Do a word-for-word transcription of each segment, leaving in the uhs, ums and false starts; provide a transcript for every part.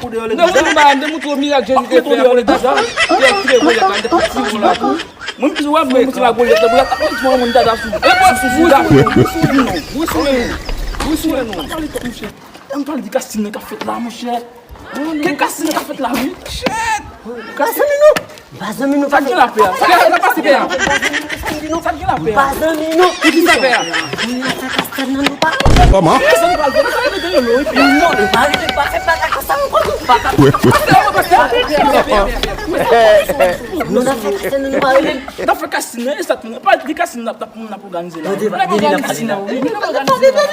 kou deyò legliz la. Mwen te montre w mirak Jezi te fè a pou legliz la. Li retire Golyat la, li te pran ti won la tou. Mwen menm si w wè m montre la Golyat la, Golyat ap monte yon moun dada sou. E bon, sou sou la. Wi, sou nou. Wi, sou nou. Ann pale de kastin nan k ap fèt la, monchè. Ki kastin k ap fèt la, wi. Shit! Kastin nou. Pa zanmi nou. Sa k gen lapè a? Sa k gen lapè a? Sa k gen lapè a? Pa zanmi nou. Ki ki sa pè a? Kòman? Kisa nou pral fè? Sa vle di yo lo epi. Non, nou pa rete pa fè bagay konsa ankò. Nou pa ka. Nou nan fè kastin nou, nou pa rele. N ap fè kastin nan, e sa tou. Pa di kastin n ap, n ap, n ap òganize la. N ap òganize la.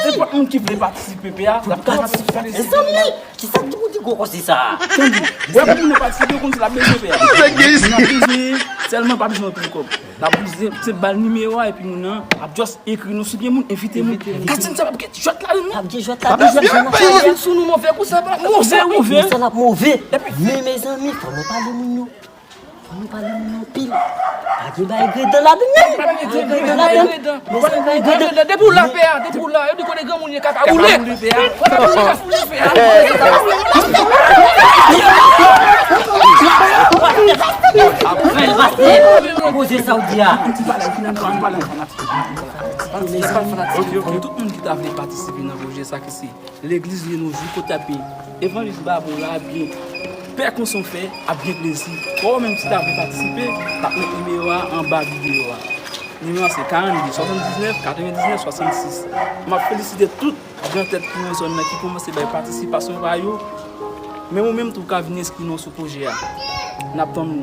Nenpòt moun ki vle patisipe, pè a, l ap patisipe. Mezanmi! Kisa k tou di gwo kòsi sa a? Tande, wè pou moun nan patisipe, konn se l ap bezwen fè a. Nèg gen isit. N ap bezwen, sèlman pa bezwen anpil kòb. N ap bezwen se ba l nimewo a epi moun nan ap just ekri nou, si gen moun, envite moun. Kastin sa p ap gen jwèt ladan l non. P ap gen jwèt ladan. P ap gen jwèt ladan. Vin sou nou move kou sa pa move, move. Sa l ap move. Men mezanmi, fò nou pale moun yo. Fò nou pale moun anpil. Pa gen bay gredan ladan non. Pa gen gredan ladan. Mezanmi, bay gredan. Depi w la pè a, depi w la, yo di kote granmoun ye kaka woule. Kote granmoun ye kaka woule pè a. Fè l pase. Poze sa w di a. Tout moun ki ta vle patisipe nan pwojè sa ki se Legliz Vye Noujou kote api evanjelis Babo la ap gen pè konson fè ap gen plezi. Fò w menm si ta vle patisipe, t ap met nimewo a anba videyo a. Nimewo a se karannde, swasanndiznèf, katrevendiznèf, swasannsis. M ap felisite tout gran tèt ki nan zòn nan ki kòmanse bay patisipasyon pa yo. Men ou menm tou w ka vin enskri non sou pwojè a. N ap tann ou.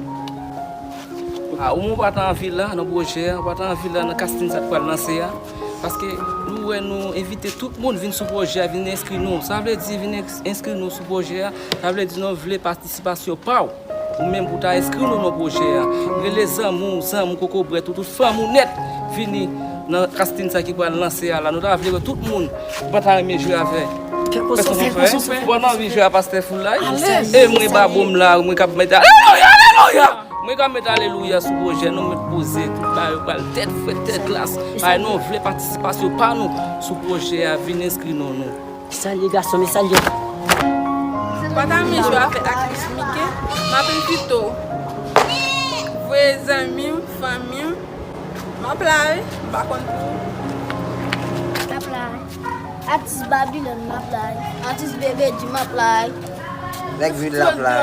A, ou menm ou pa ta anvi la nan pwojè a, ou pa ta anvi la nan kastin sa k pral lanse a. Paske nou wè nou envite tout moun vin sou pwojè a, vin enskri non. Sa vle di vin ens- enskri non sou pwojè a, sa vle di nou vle patisipasyon pa w. Ou menm pou ta enskri non nan pwojè a. Rele zanmi w, zanmi w kokobrèt ou, tout fanmi w nèt vini nan kastin sa ki pral lanse a la. Nou ta vle wè tout moun. Ou pa ta renmen jwe avè. Kèlkeswa sa. Ou pa ta anvi jwe a pastè Foulay? E mwen Babo m la, mwen k ap mete alelouya, alelouya! Mwen ka met alelouya sou pwojè nou, met poze, tout bagay yo pral tèt frèt, tèt glas. Bagay nou vle patisipasyon pa nou sou pwojè a, vin enskri non nou. Salye gason, men salye. Pata men jwe avèk aktris Mike, m ap envite w. Voye zanmi w, fanmi w. M ap la wi, m pa konn pou ou. M ap la. Atis Babilòn, m ap la. Atis Bebe Di, m ap la. Nèg vil la ap la.